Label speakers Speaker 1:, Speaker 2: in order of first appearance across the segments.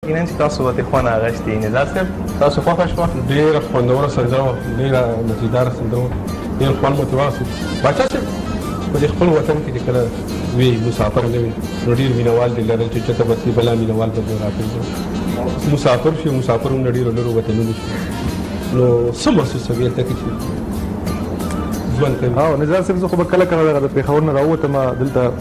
Speaker 1: یقینا چې تاسو به ترې خوند اخیستی. نظار صاحب تاسو خوښه شوه؟
Speaker 2: ډېره خوندوره سندره وه، ډېره مزیداره سندره وه، ډېر خوند مو ترې واخیست. باچا صاحب په دې خپل وطن کې چې کله وي مسافر نه وي نو ډېر مینهوال دې لرل چې چېرته به تلې بلا مینهوال به دې راکړي. مسافر شي، مسافر هم له ډېرو لرو وطنونو شي، نو څه محسوسوي هلته کې چې ژوند کوي؟
Speaker 3: او نظار صاحب زه خو به کله کله دغه د پېښور نه راووتم، دلته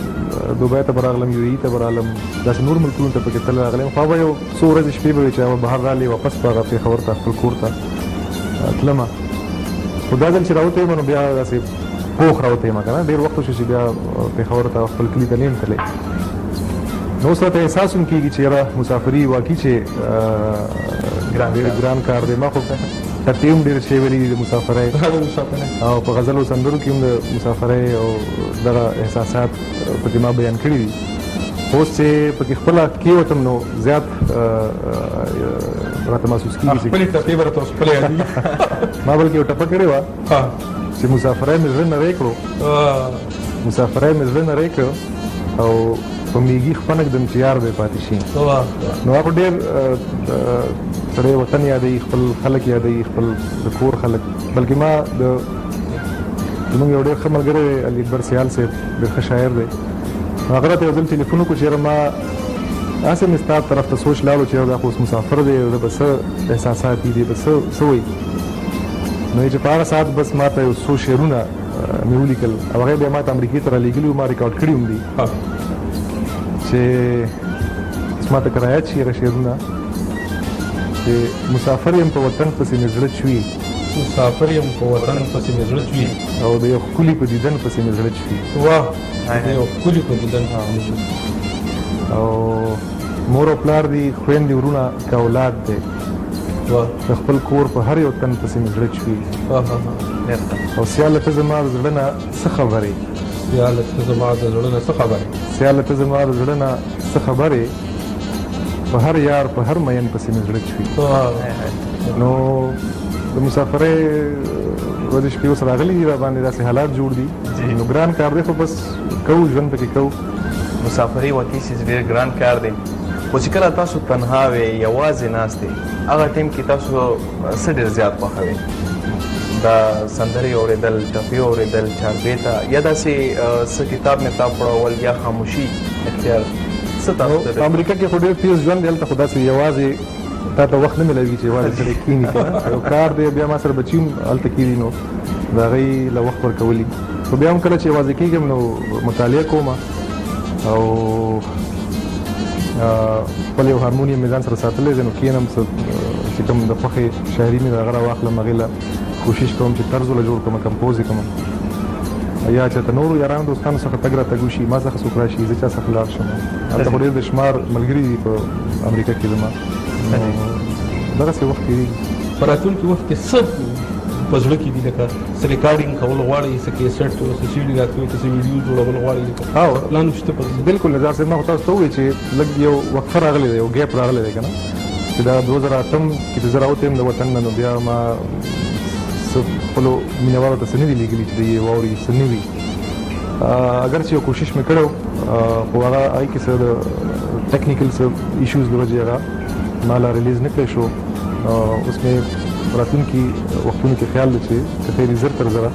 Speaker 3: دوبۍ ته به راغلم، یو ای ته به رالم، داسې نور ملکونو ته پکې تل راغلی یم. خو هغه یو څو ورځې شپې به وې چې هغه بهر رالې واپس به هغه پېښور ته خپل کور ته تلم. خو دا ځل چې راوتی یم نو بیا داسې پوخ راوتی یم که نه، ډېر وخت وشو چې بیا پېښور ته خپل کلي ته نه یم تللی. نو اوس راته احساس هم کېږي چې یاره مسافري واقعي چې ډېر ګران کار دی. ما خو ټپې هم ډېر شی ویلي دي د مسافرۍ، او په غزل او سندرو کې هم د مسافرۍ او دغه احساسات پکې ما بیان کړي دي. خو اوس چې پکې خپله کېوتم نو زیات راته محسوس کېږي چې
Speaker 2: خپلې ټپې به راته اوس خپله یادېږي.
Speaker 3: ما بلکې یو ټپه کړې وه چې مسافرۍ مې زړه نری کړو، مسافرۍ مې زړه نری کړو او په میږي خپه نه ږدم چې یار به یې پاتې شي. نو هغه ډېر سړی وطن یادوي، خپل خلک یادوي، خپل د کور خلک. بلکې ما د زموږ یو ډېر ښه ملګری دی علي اکبر سیال صاحب، ډېر ښه شاعر دی، هغه راته یو ځل ټلیفون وکړو چې یاره ما هسې مې ستا طرف ته سوچ لاړو چې یاره دا خو اوس مسافر دی، ده به څه احساسات دي، دی به څه وایي. نو یې چې په هغه ساعت بس ما ته یو څو شعرونه مې ولیکل او هغه بیا ما ته امریکې ته رالېږلي وو، ما ریکارډ کړي هم دي چې اوس ما ته که رایاد شي هغه شعرونه چې مسافر یم په وطن پسې مې زړه چوي،
Speaker 2: مسافر یم په وطن پسې مې زړه چوي،
Speaker 3: او د یو ښکلي په دیدن پسې مې زړه چوي.
Speaker 2: واه، د یو ښکلي په دیدن پسې مې زړه چوي.
Speaker 3: او مور او پلار دي، خویندې وروڼه که اولاد دی، د خپل کور په هر یو تن پسې مې زړه چوي. او سیاله ته زما د زړه نه څه خبرې،
Speaker 2: سیاله ته زما د زړه نه څه خبرې،
Speaker 3: سیاله ته زما د زړه نه څه خبرې، په هر یار په هر مین پسې مې زړه چوي. نو د مسافرۍ ورځې شپې اوس راغلي دي را باندې، داسې حالات جوړ دي، نو ګران کار دی خو بس کوو، ژوند پکې کوو.
Speaker 1: مسافري واقعي چې ډېر ګران کار دی، خو چې کله تاسو تنها وئ، یوازې ناست یئ، هغه ټایم کې تاسو څه ډېر زیات خوښوئ؟ دا سندرې اورېدل، ټپې اورېدل، چاربیته، یا داسې څه کتاب متاب پړول، یا خاموشي اختیار، څه تاسو ته؟
Speaker 3: په امریکا کې خو ډېر تیز ژوند دی، هلته خو داسې یوازې تا ته وخت نه میلاویږي چې یوازې سړی کښېني که نه، یو کار دی. بیا ما سره بچي هم هلته کښېني، نو د هغوی له وخت ورکولي. خو بیا هم کله چې یوازې کېږم نو مطالعه کوم او خپل یو هارمونیم مې ځان سره ساتلی دی، نو کښېنم څه چې کوم د خوښې شاعري مې د هغه راواخلم، هغې له کوشش کوم چې طرز له جوړ کړم، کمپوز یې کړم، یا چې ته نورو یارانو دوستانو څخه تګ راتګ وشي، ما څخه څوک راشي، زه چا څخه لاړ شم. هلته خو ډېر د شمار ملګري دي په امریکا کې زما، نو دغسې وخت تېرېږي.
Speaker 2: په راتلونکي وخت کې څه په زړه کې دي، لکه څه ریکارډینګ کول غواړئ، څه کیسټ، څه سي ډي راتلونکي، څه ویډیو جوړول غواړئ؟
Speaker 3: هو
Speaker 2: پلان شته په زړه؟
Speaker 3: بالکل نظار صاحب، ما خو تاسو ته وویل چې لږ یو وقفه راغلی دی، یو ګیپ راغلی دی که نه، چې دا 2008 کې چې زه راوتی یم د وطن نه، نو بیا ما څه خپلو مینهوالو ته څه نه دي لېږلي چې دوی یې واوري، څه نه وي. اګر چې یو کوشش مې کړی خو هغه هغې کې څه د ټکنیکل څه ایشوز د وجې هغه ما لا ریلیز نه کړی شو. اوس مې راتلونکي وختونو کې خیال دی چې که خیر زر تر زره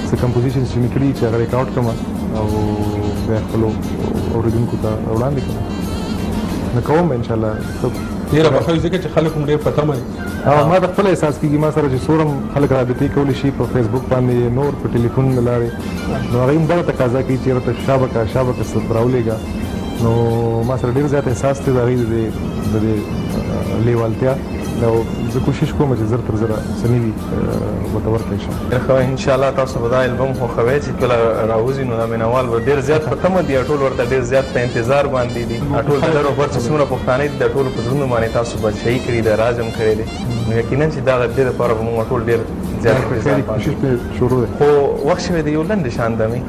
Speaker 3: څه کمپوزیشنز چې مې کړي چې هغه ریکارډ کړم او بیا خپلو اورېدونکو ته وړاندې کړم، نو کوم به انشاءالله.
Speaker 2: ډېره به ښه وي ځکه چې خلک هم ډېر په تمه دي.
Speaker 3: او ما ته خپله احساس کېږي، ما سره چې څومره خلک رابطې کولی شي په فیسبوک باندې، نور په ټلیفون له لارې، نو هغوی هم دغه تقاضا کوي چې راته شابه که شابه که څه راولېږه. نو ما سره ډېر زیات احساس دی د هغوی د دې لیوالتیا، نو زه کوشش کوم چې زر تر زره څه نوي ورته ورکړی شم.
Speaker 1: ښه، انشاءالله تاسو به دا البم خوښوئ چې کله راوځي، نو دا مینهوال به ډېر زیات په تمه دي، ټول ورته ډېر زیات په انتظار باندې دي. ټول د لر او بر چې څومره پښتانه دي، د ټولو په زړونو باندې تاسو بادشاهي کړې ده، راج هم کړی دی، نو یقینا چې دغه دې لپاره به موږ ټول ډېر زیات انتظار باندې. خو وخت شوی دی یو لنډې شان دمې،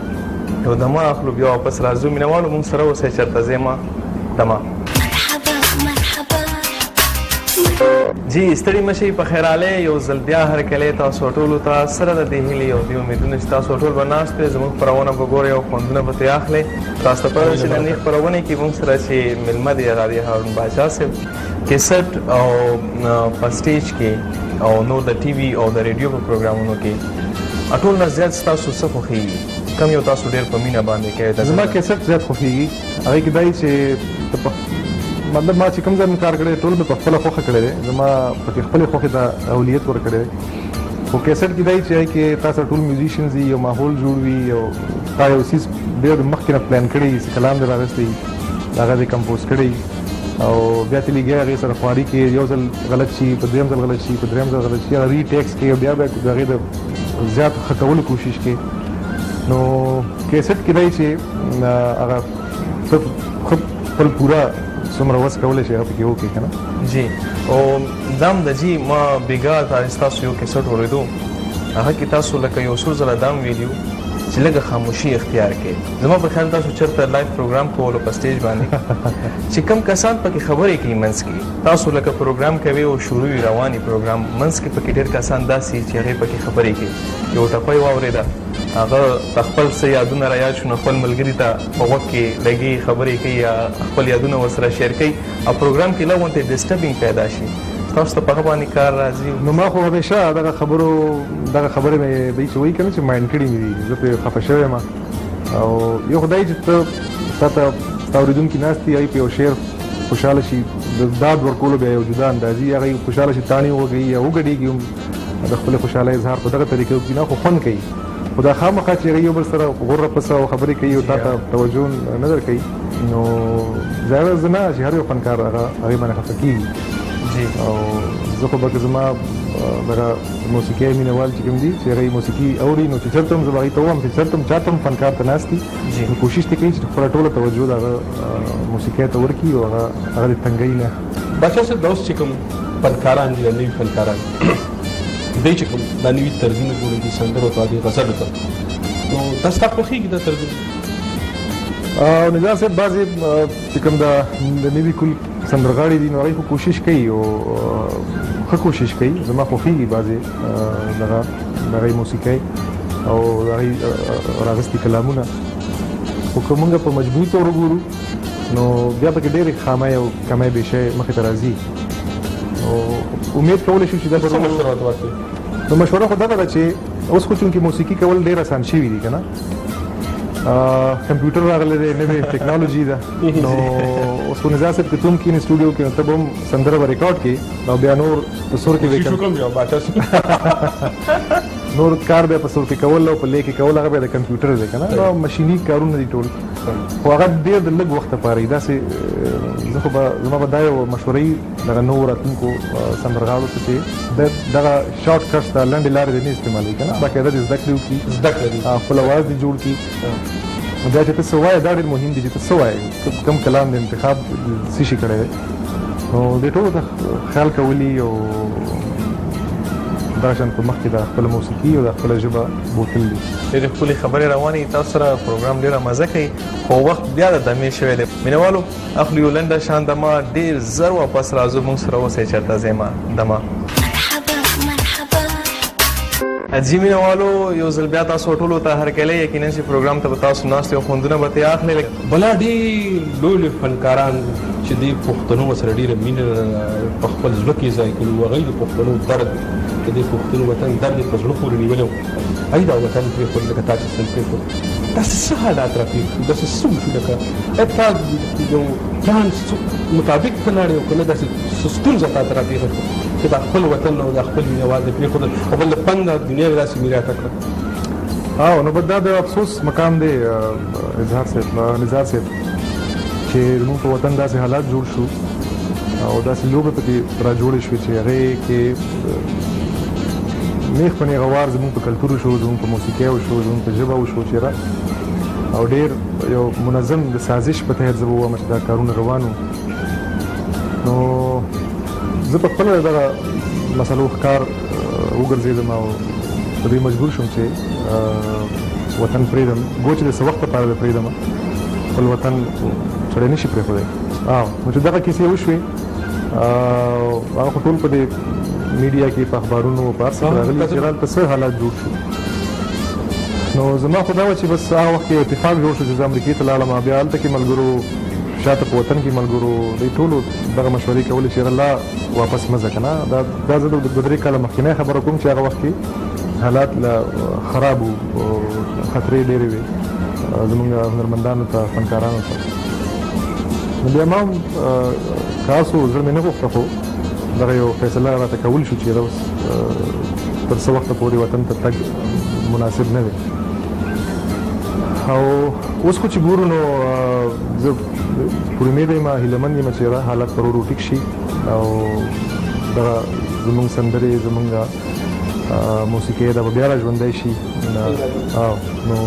Speaker 1: یو دمه اخلو، بیا واپس راځو. مینهوالو موږ سره اوسئ، چېرته ځئ مه، دمه.
Speaker 4: مرحبا مرحبا.
Speaker 1: جی ستړي مشي په خیراله یو ځل بیا هرکلی تاسو ټولو ته سره د دې هیلې او دې امیدونو چې تاسو ټول به ناست وئ، زموږ خپرونه به ګورئ او خوندونه به ترې اخلئ. تاسو ته پته ده چې نننۍ خپرونې کې موږ سره چې مېلمه دی هغه دی هارون باچا صاحب، کیسټ او په سټیج کې او نور د ټي وي او د ریډیو په پروګرامونو کې ټول نه زیات ستاسو څه خوښېږي؟ کوم یو تاسو ډېر په مینه باندې کوئ؟
Speaker 3: زما کیسټ زیات خوښېږي. هغې کې دا چې مطلب ما چې کوم ځای کار کړی ټول مې په خپله خوښه کړی دی، زما پکې خپلې خوښې ته اولویت ورکړی دی. خو کیسټ کې دا چې هغې کې تا سره ټول میوزیشنز وي، یو ماحول جوړ وي، یو تا یو څیز ډېر مخکې نه پلان کړی، څه کلام دې راغستی، هغه دې کمپوز کړی او بیا ته لګیا هغې سره خواري کې یو ځل غلط شي، په دویم ځل غلط شي، په دریم ځل غلط شي، هغه ری ټیکس کې بیا بیا د هغې د زیات ښه کولو کوشش کې. نو کیسټ کې دی چې هغه ښه خپل پوره څومره وس کولی شي هغه پکې وکړي که نه.
Speaker 1: جی او دا هم ده جی، ما بېګا ستاسو یو کیسټ اورېدو، هغه کې تاسو لکه یو څو ځله دا هم ویلي وو چې لږه خاموشي اختیار کړئ. زما په خیال تاسو چېرته live پروګرام کولو په سټیج باندې چې کم کسان پکې خبرې کوي منځ کې، تاسو لکه پروګرام کوي او شروع وي رواني پروګرام، منځ کې پکې ډېر کسان داسې چې هغې پکې خبرې کوي. یو ټپه یې واورېده، هغه په خپل څه یادونه را یاد شو نو خپل ملګري ته په غوږ کې لګي خبرې کوي یا خپل یادونه ورسره share کوي او پروګرام کې لږ غونتې disturbing پیدا شي. تاسو ته په هغه باندې کار راځي؟
Speaker 3: نو ما خو همیشه دغه خبرو دغه خبرې مې دی چې وایي که نه چې mind کړي مې دي، زه پرې خفه شوی یم. او یو خدای چې ته تا ته ستا اورېدونکي ناست دي، هغوی په یو شعر خوشحاله شي، د داد ورکولو بیا یو جدا اندازي، هغوی خوشحاله شي تاڼې ووهي یا وګډېږي هم د خپلې خوشحالۍ اظهار په دغه طریقه وکړي، نه خو خوند کوي. خو دا خامخا چې هغوی یو بل سره غوره پسه او خبرې کوي او تا ته توجه نه درکوي، نو ظاهره زه نه چې هر یو فنکار هغه هغې باندې خفه کېږي.
Speaker 1: جی
Speaker 3: او زه خو به که زما دغه موسیقي مینه وال چې کوم دي چې هغوی موسیقي اوري، نو چې چېرته هم زه به هغوی ته ووایم چې چېرته هم چاته هم فنکار ته ناست دي، نو کوشش دې کوي چې خپله ټوله توجه د هغه موسیقۍ ته ورکړي او هغه هغه دې تنګوي نه.
Speaker 2: باچا صاحب، دا اوس چې کوم فنکاران دي، دا نوي فنکاران دی چې کوم دا نوي طرزونه جوړوي سندرو ته، دې غزلو ته، نو دا ستا خوښېږي دا طرزونه؟
Speaker 3: نظار صاحب، بعضې چې کوم د نوي کل سندرغاړي دي نو هغوی خو کوشش کوي او ښه کوشش کوي، زما خوښېږي بعضې دغه د هغوی موسیقۍ او د هغوی راغستي کلامونه. خو که موږ په مجموعي طور وګورو نو بیا پکې ډېرې خامۍ او کمۍ بېشۍ مخې ته راځي. نو امید کولی شو چې دا
Speaker 2: څه مشوره ورته ورکړي؟
Speaker 3: نو مشوره خو دغه ده چې اوس خو چونکې موسیقي کول ډېر اسان شوي دي که نه، کمپیوټر راغلی دی، نوې ټکنالوژي ده، نو اوس خو نظار صاحب که ته هم کښېنې سټوډیو کې نو ته به هم سندره به ریکارډ کړې او بیا نور په سور کې
Speaker 2: کوشش وکړم یو باچا
Speaker 3: نور کار بیا په سور کې کول او په لې کې کول هغه بیا د کمپیوټر دی که نه، نو ماشیني کارونه دي ټول، خو هغه ډېر د لږ وخت لپاره وي. داسې زه خو به زما به دا یو مشوره وي دغه نوو راتلونکو سندرغاړو ته چې دغه شارټ کټس ته لنډې لارې دې نه استعمالوي که نه، باقاعده دې زده کړې وکړي،
Speaker 2: زده کړه دې
Speaker 3: خپل اواز دې جوړ کړي. بیا چې ته څه وایې دا ډېر مهم دي چې ته څه وایې، کوم کلام دې انتخاب څه شي کړی دی، نو دې ټولو ته خیال کولی او دا شان په مخکې د خپله موسیقي او د خپله ژبه بوتل دي.
Speaker 1: ډېرې ښکلې خبرې روانې دي، تاسو سره پروګرام ډېره مزه کوي، خو وخت بیا د دمې شوی دی. مینهوالو اخلو یو لنډه شان دمه، ډېر زر واپس راځو، موږ سره اوسئ، چېرته ځئ مه دمه. جی مینهوالو یو ځل بیا تاسو ټولو ته هرکلی، یقینا چې پروګرام ته به تاسو ناست یو خوندونه به ترې اخلئ.
Speaker 2: بلا ډېر لوی لوی فنکاران چې دې پښتنو ورسره ډېره مینه په خپل زړه کې ځای کړي وو، هغوی د پښتنو درد، د دې پښتون وطن درد یې په زړه پورې نیولی و، هغوی دا وطن پرېښود لکه تا چې څنګه پرېښود. داسې څه حالات راپېښ شو، داسې څه وشو لکه تا یو پلان مطابق ته لاړې او که نه داسې څه ستونزه تا ته راپېښه شوه چې دا خپل وطن او دا خپل مینه وال دې پرېښودل او بل د پنده دنیا یې داسې میراته کړه؟
Speaker 3: او نو دا د افسوس مقام دی اظهار صاحب، نظار صاحب، چې زموږ په وطن داسې حالات جوړ شو او داسې لوبې پکې را جوړې شوې چې هغې کې نېغ په نېغه وار زموږ په کلتور وشو، زموږ په موسیقۍ وشو، زموږ په ژبه وشو چې را او ډېر یو منظم د سازش په تحت زه به ووایم چې دا کارونه روان وو. نو زه په خپله دغه مسلو ښکار وګرځېدم او په دې مجبور شوم چې وطن پرېږدم، ګو چې د څه وخت لپاره به پرېږدم، خپل وطن سړی نه شي پرېښودی. نو چې دغه کیسې وشوې هغه خو ټول په دې میډیا کې په اخبارونو په هر څه کې راغلي چې هلته څه حالات جوړ شو. نو زما خو دا وه چې بس هغه وخت کې اتفاق جوړ شو چې زه امریکې ته لاړم، بیا هلته کې ملګرو شاته په وطن کې ملګرو دوی ټولو دغه مشورې کولې چې یاره لا واپس مه ځه که نه. دا زه د 2-3 کاله مخکینۍ خبره کوم چې هغه وخت کې حالات لا خراب وو، خطرې ډېرې وې زمونږ هنرمندانو ته، فنکارانو ته. نو بیا ما هم که هر څو زړه مې نه غوښته، خو دغه یو فیصله راته کول شو چې اوس تر څه وخته پورې وطن ته تګ مناسب نه دی. او اوس خو چې ګورو نو زه پوره امید یم، هیله مند یم چې حالات پر ورو ټیک شي او دغه زمونږ سندرې، زمونږ موسیقي دا به بیا را ژوندی شي. نو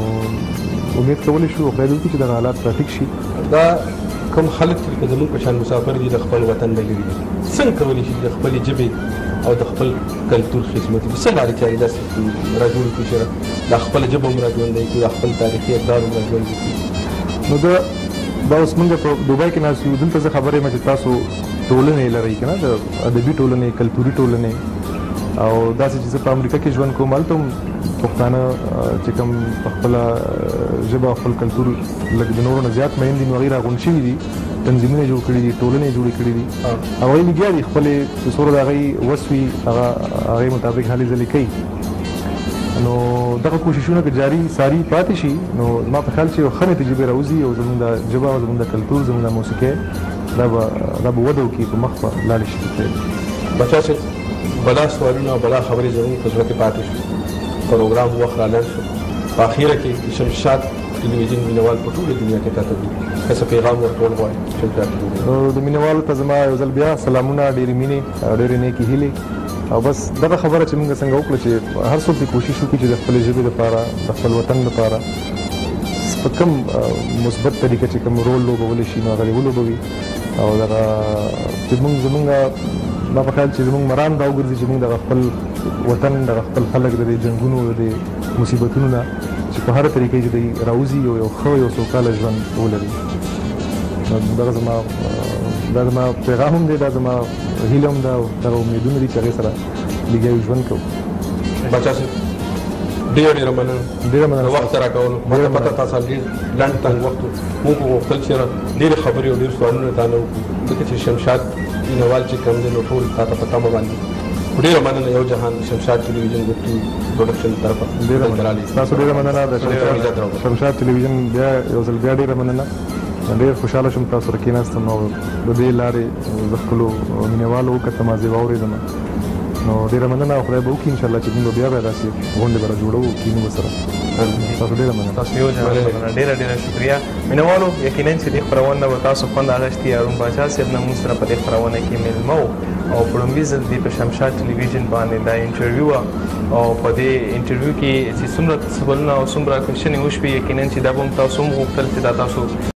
Speaker 3: امید کولی شو خدای دې وکړي چې دغه حالات را ټیک شي.
Speaker 2: دا کوم خلک چې لکه زموږ په شان مسافر دي، د خپل وطن نه لرې دي، څنګه کولی شي د خپلې ژبې او د خپل کلتور خدمت وکړي؟ څه لارې چارې داسې را جوړې کړو چې دا خپله ژبه هم را ژوندۍ کړو، دا خپل تاریخي اقدار هم را ژوندي کړو؟
Speaker 3: نو دا اوس موږ په دوبۍ کې ناست یو، دلته زه خبر یم چې تاسو ټولنې لرئ که نه، د ادبي ټولنې، کلتوري ټولنې او داسې چې زه په امریکا کې ژوند کوم، هلته هم پښتانه چې کوم په خپله ژبه او خپل کلتور لږ د نورو نه زیات مین دي، نو هغوی راغونډ شوي دي، تنظیمونه جوړ کړي دي، ټولنې جوړې کړي دي او هغوی لګیا دي خپلې چې څومره د هغوی وس وي هغه هغې مطابق هلې ځلې کوي. نو دغه کوششونه که جاري ساري پاتې شي نو زما په خیال چې یو ښه نتیجه به راوځي او زموږ د ژبه او زموږ د کلتور، زموږ د موسیقۍ دا به وده وکړي، په مخ به لاړې شي.
Speaker 2: باچا صاحب، بلا سوالونه او بلا خبرې زموږ په زړه کې پاتې شو، پروګرام وخت را لنډ شو. په اخیره کې شمشاد ټلویزیون مینوال په ټوله دنیا کې تاته ګوري، که څه پیغام ورکول غواړي شمشاد ټلویزیون؟
Speaker 3: د مینوالو ته زما یو ځل بیا سلامونه، ډېرې مینې، ډېرې نیکې هیلې. او بس دغه خبره چې موږ څنګه وکړه چې هر څوک دې کوشش وکړي چې د خپلې ژبې دپاره، د خپل وطن دپاره په کوم مثبت طریقه چې کوم رول لوبولی شي نو هغه دې ولوبوي. او دغه چې موږ زموږ ما په خیال چې زموږ مرام دا وګرځي چې موږ دغه خپل وطن، دغه خپل خلک د دې جنګونو، د دې مصیبتونو نه چې په هره طریقې چې دوی راوځي او یو ښه یو سوکاله ژوند ولري. دغه زما دا زما پیغام هم دی، دا زما هیله هم ده او دغه امیدونه دي چې هغې سره لګیا یو ژوند کوو.
Speaker 2: باچا صاحب، ډېره ډېره مننه،
Speaker 3: ډېره مننه
Speaker 2: وخت راکولو. ما ته پته تاسو ډېر لنډ تنګ وخت و، موږ غوښتل چې ډېرې خبرې او ډېر سوالونه تا نه وکړو، ځکه چې شمشاد مینوال چې کوم دی نو ټول تا ته په تمه باندې. ډېره مننه یو جهان شمشاد ټلویزیون ګروپ پروډکشن طرفه.
Speaker 3: ډېره مننه تاسو، ډېره مننه د شمشاد ټلویزیون بیا یو ځل بیا ډېره مننه. ډېر خوشحاله شوم تاسو سره کېناستم او د دې لارې زه خپلو مینهوالو وکتم، زه یې واورېدم. نو ډېره مننه او خدای به وکړي انشاءالله چې موږ بیا داسې غونډې به را جوړوو، کښېنو به سره. تاسو ډېره مننه.
Speaker 1: تاسو یو جهان مننه، ډېره ډېره شکریه. مینهوالو، یقینا چې دې خپرونه به تاسو خوند اخیستی. هارون باچا صاحب نه موږ سره په دې خپرونه کې مېلمه و او په لومړي ځل دې په شمشاد ټلویزیون باندې دا انټرویو وه او په دې انټرویو کې چې څومره سوالونه او څومره کوشنې وشوې، یقینا چې دا به هم تاسو هم غوښتل چې دا تاسو